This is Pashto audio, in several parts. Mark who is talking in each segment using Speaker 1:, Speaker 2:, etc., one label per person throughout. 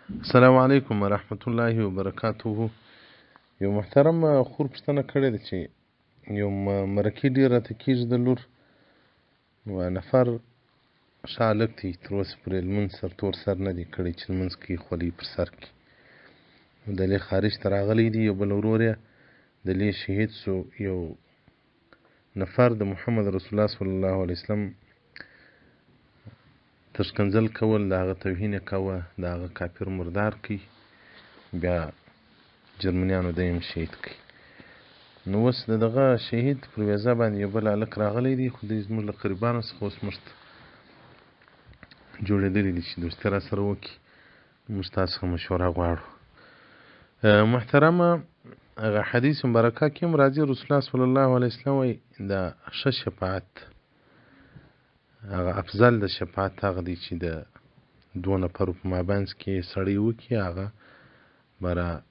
Speaker 1: السلام علیکم ورحمت الله وبرکاته. یو محترم خور پوښتنه کړې ده چې یو مرکې ډېر راته کېږي د لور نو نفر ښه هلک دی، تر اوسه پورې لمونځ سر تور سر نه دی کړی چې لمونځ کوي خولۍ پر سر کړي. نو د لې خارج ته راغلی دی، یو بل ورور یې د لې شهید سو. یو نفر د محمد رسول الله صلی الله علیه وسلم ته ښکنځل کول، د هغه توهین یې کاوه، د هغه کافر مردار کوي، بیا جرمنیانو دی هم شهید کوي. نو اوس د دغه شهید پر ویزه باندې یو بل هلک راغلی دی، خو دی زموږ له قریبانو څخه اوس موږ ته جوړېدلی دی چې دوستي را سره وکړي. موږ تاسو څخه مشوره غواړو. محترمه، هغه حدیث مبارکه کې هم راځي، رسول الله صلی الله علیه وسلم وایي د ښه شفاعت هغه افضل د شفاعت هغه دی چې د دوو نفرو په مابینځ کې سړی وکړي، هغه به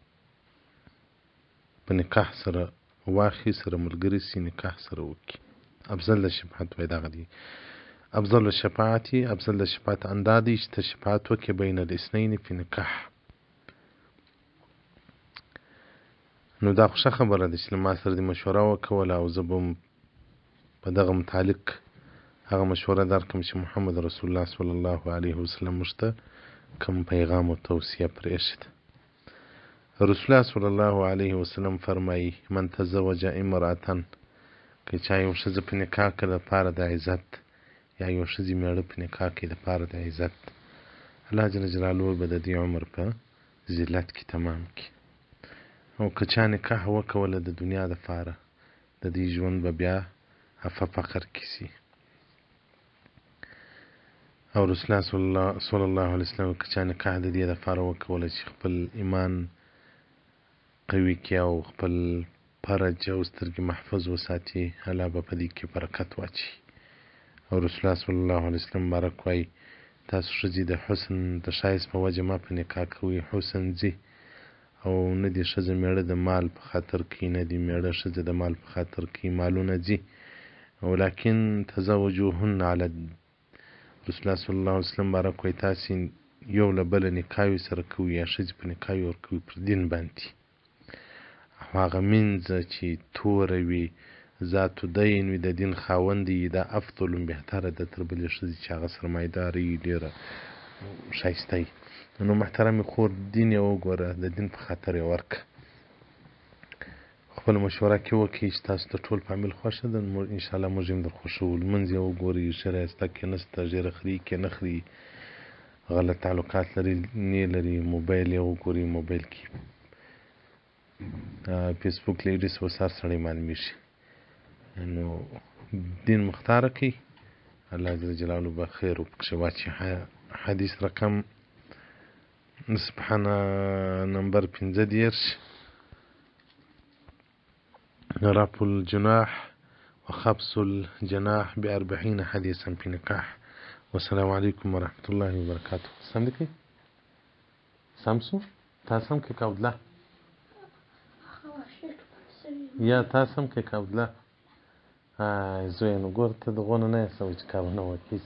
Speaker 1: په نکاح سره واخلي، سره ملګري سي، نکاح سره وکړي. افضل د شفاعت وایي دغه دی. افضل الشفاعت، افضل د شفاعت اندا دی چې ته شفاعت وکړې بین الاثنین فی نکاح. نو دا خو ښه خبره ده چې له ما سره دې مشوره وکوله او زه به په دغه متعلق هغه مشوره درکړم چې محمد رسول الله صلی الله علیه وسلم موږ ته کوم پیغام او توصیه پرېښې ده. رسول الله صلی الله علیه وسلم فرمایي: من تزوج امرأة، که چا یو ښځه په نکاح کړه دپاره د عزت، یا یو ښځې مېړه په نکاح کړي دپاره د عزت، الله جل جلاله به د دې عمر په ذلت کې تمام کړي. او که چا نکاح وکوله د دنیا دپاره، د دې ژوند به بیا په فقر کې سي. او رسول الله صلی الله علیه وسلم که چا نکاح د دې دپاره وکوله چې خپل ایمان قوي کړي او خپل فرج او سترګې محفوظ وساتي، الله به په دې کې برکت واچوي. او رسول الله صلی الله علیه وسلم مبارک وایي: تاسو ښځې د حسن د ښایست په وجه ما په نکاح کوئ، حسن ځي او نه دې ښځه مېړه د مال په خاطر کوي، نه دې مېړه ښځه د مال په خاطر کوي، مالونه ځي، ولكن تزوجوهن على رسول الله صلی الله علیه وسلم مبارک وایي تاسې یو له بله نکاوې سره کوئ یا ښځې په نکاوې ورکوئ پر دین باندې. او هغه مینځه چې توره وي، ذات دین وي، د دین خاوند وي، دا افضل بهتره ده تر بلې ښځې چې هغه سرمایداره وي، ډېره ښایسته وي. نو محترمې خور، دین یې وګوره، د دین په خاطر یې ورکړه. خپله مشوره کې وکړئ چې تاسو د ټول فامیل خوښه ده، نو انشاءالله موږ هم در خوښوو. لمونځ یې وګورئ، ږیره یې شته که نشته، ږیره خري که نه خري، غلط تعلقات لري نه لري، موبایل یې وګورئ، موبایل کې فیسبوک لیډیز اوس هر سړی معلومیږي. نو دین مختاره کړئ، الله جل جلاله به خیر پکښې واچوي. حدیث رقم سبحانه نمبر 35، رفع الجناح وخفص الجناح ب40 حديثا في نكاح. والسلام عليكم ورحمة الله وبركاته. سم دي سامسو تا سم کې کاودله یا تا سم کې کاودله؟ زوی نو ګور ته دغونه نه یې سوی چې کارونه وکړي.